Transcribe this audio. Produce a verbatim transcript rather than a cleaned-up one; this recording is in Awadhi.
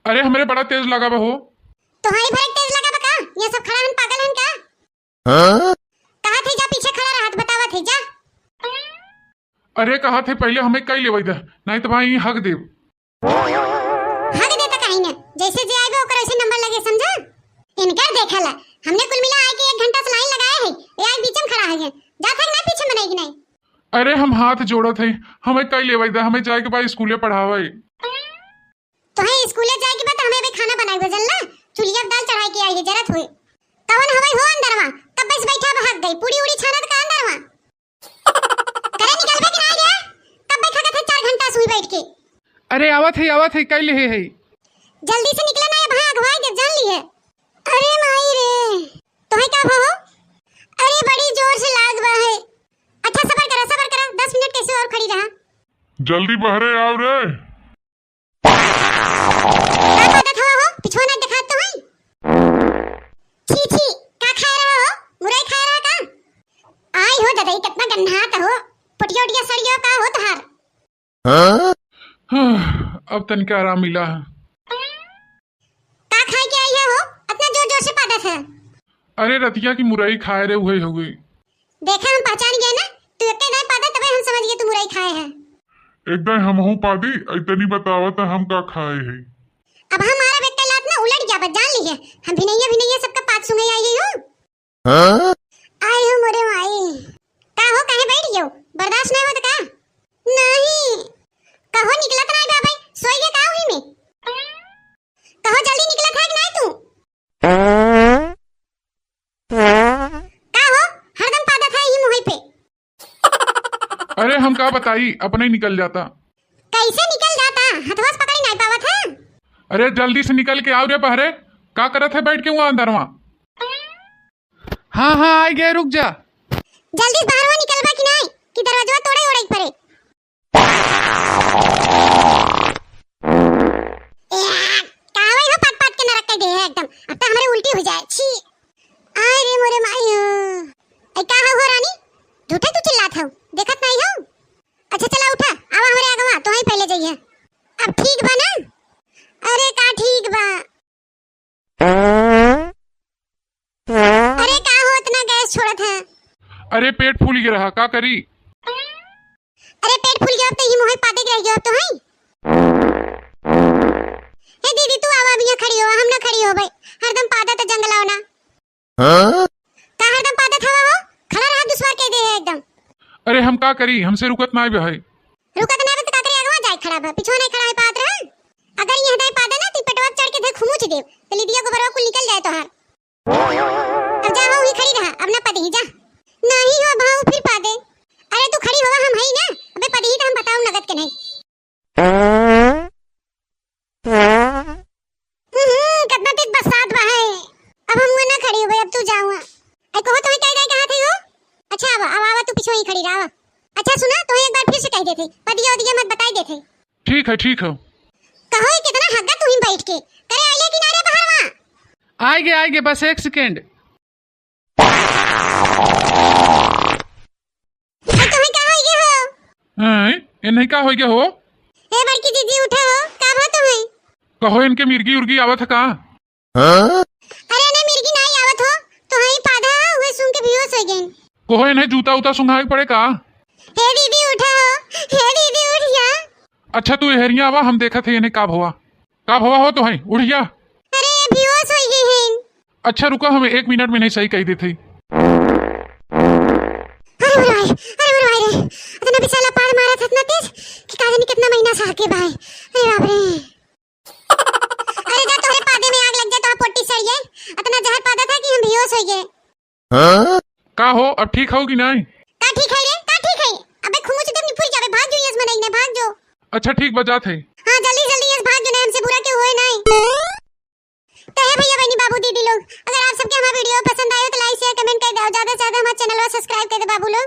अरे, हमरे बड़ा तेज लगा बा हो। तोहरी भरे तेज लगा बा का? ये सब खड़ा हन, पागल हन का? हाँ? कहा थे जा, पीछे खड़ा रहत, बतावत है जा। अरे, कहा थे पहले हमें कई लेवई दे, नहीं तो भाई हक देब। हक दे तो कहीं ना, जैसे जे आइबे ओकर वैसे नंबर लगे, समझा? इनकर देखा ला, हमने कुल मिला आए के एक घंटा से लाइन लगाए है, ये आए बीच में खड़ा है, जात है कि नहीं पीछे में, नहीं कि नहीं? अरे, हम हाथ जोड़त है, हमें कई लेवई दे, हमें जाए के बाद स्कूले पढ़ावे। तोहे स्कूले जाए के बाद हमें अबे खाना बनाई बजल ना, चुलिया पे दाल चढ़ाई के आई है, जरत हुए। कवन हवई हो अंदरवा? कब बस बैठा बहक गई, पूरी उड़ी छानत का अंदरवा? करे निकलबे कि ना रे? कब बैठा के थे चार घंटा सुई बैठ के? अरे आवत है, आवत है, कई लेहे है। जल्दी से निकला ना, ये भाग भाई जब जान ली है। अरे माई रे, तोहे का भा हो? अरे बड़ी जोर से लाग बा है। अच्छा सबर करा, सबर करा, दस मिनट कैसे और खड़ी रहा। जल्दी बहरे आओ रे। का बात हवा हो? पिछुआ ना दिखात तो हई। छी, छी, का खाए रहा हो? मुरई खाए रहा का? आई हो दादा, ई कितना गन्हात हो। पोटिया उटिया सड़ियो का हो तोहार? हाँ? अब तनिका आराम मिला है। का खाए के आई है हो? इतना जोर जोर से पादत है। अरे रतिया की मुरई खाए रे, उहे हो गई। देखा, हम पहचान गए ना, तू एक दाई पादा, तबे हम समझ गए तू मुरई खाए है। एक दाई हमहू पादी, इतनी बतावत हम का खाए है। अब हमारा बेटा लात ना उलट गया, बस जान ली है, हम भिनैया भिनैया सबका पात सुंघे आई गई हूँ। हाँ? आई हूँ मोरे माई। का हो, काहे बैठ गयो? बर्दाश्त नहीं होत का? नहीं। कहो निकलत नहीं बा भाई, सोई गए का हुई में? कहो जल्दी निकलत है कि नहीं तू? का हो, हरदम पादत है ई मुहई पे। अरे हम का बताई, अपने ही निकल जाता। कैसे निकल जाता? हथवा से पकड़ी नहीं पावत है। अरे जल्दी से निकल के आओ रे बहरे, का करत है बैठ के वहाँ अंदरवा? हाँ हाँ, आई गए, रुक जा। जल्दी से बहरवा निकलबा कि नहीं, कि दरवाजवा तोड़े ओड़े के पड़े। ए, का होई हो, पात पात के नरक कर दे है एकदम। अब तो हमरे उल्टी हो जाए, छी। आय रे मोरे माई हो। ए, का हो, हो रानी? झूठे तू चिल्लात हो, देखत नहीं हो? अच्छा चला उठा, आवा हमरे आगवा, तो ही पहले जाइए। अब ठीक बा ना? अरे का ठीक बा? अरे का हो इतना गैस छोड़त है? अरे पेट फूल गया रहा, का करी? अरे पेट फूल गया, अब तो ये मुँह पादे के रह गया, अब तो है। हे दीदी तू आवा, अब यहाँ खड़ी हो, हम ना खड़ी हो भाई, हरदम पादा तो जंगलाओ ना। हाँ? का हरदम पादत हवा हो? खड़ा रहा, दुश्वार कह दे है एकदम। अरे हम का करी, हमसे रुकत ना बे है। रुकत ना बे तो का करी, अगवा जाए खड़ा बा, पिछुआ नहीं खड़ा है पादत रहा। अगर यहाँ दाई पादे ना, ती पेटवा पे चढ़ के देख, हुमुच देव, तो लिदिया गोबरवा कुल निकल जाए तोहार। अब जा हो, वहीं खड़ी रहा, अब ना पदही जा। नहीं हो भाऊ, फिर पादे। अरे तू खड़ी होवा, हम हई ना, अबे पदही तो हम बताऊ नगद के नहीं। हम्म, कितना तेज बरसात बा है। अब हम ना खड़ी होबे, अब तू जावा। ए, कहो तुम्हें कह दे कहाँ थे हो? अच्छा, आवा, आवा, आवा, तू पीछे ही खड़ी रहा। अच्छा सुना, तुम्हें एक बार फिर से कह देते, पदिया उदिया मत बताई देते। ठीक है, ठीक है। कहो ये कितना हग्गा तू ही बैठ के। करे आइए किनारे बाहर वहाँ। आएगे, आएगे, बस एक सेकेंड। अरे तुम्हें का होइगे हो? हैं? इन्हें का होइगे हो? ए बड़की जीजी उठा हो, का भा तुम्हें? कहो इनके मिर्गी उर्गी आवत है का? अरे नहीं मिर्गी नहीं आवत हो, तुम्हें पादा हुए सूंघ के बेहोश हो गए। कहो इन्हें जूता उता सूंघाए के पड़े का? हे दीदी उठा हो, हे दीदी उठ जा। अच्छा तू एहरिया आवा, हम देखत है इन्हें का भवा। का भवा हो तो है, उठ जा। अरे, बेहोश हो गए हैं। अच्छा रुका, हम एक मिनट में नहीं सही कह देते। अरे मोरे भाई, अरे मोरे भाई रे, इतना बिसाला पाद मारा था, इतना तेज कि का जानी कितना महीना से हके भाई। अरे बाप रे। अरे जा तोहरे पादे में आग लग जाए, तोहार पोटी सड़ जाए। इतना जहर पादा था कि हम बेहोश हो गए। हाँ? का हो, अब ठीक हो कि नहीं? का ठीक है रे, का ठीक है? अबे खुमुच देव निपुर जावे, भाग जो यस मनई ने, भाग जो। अच्छा ठीक बा, जात है। हाँ, जल्दी जल्दी यस भाग जो, नहीं हमसे बुरा क्यों होए नहीं। तो हे भैया बहनी बाबू दीदी लोग, अगर आप सबके हमारा वीडियो पसंद आए तो like share comment कर दो, ज्यादा से ज्यादा हमारे चैनल को subscribe कर दो बाबू लोग।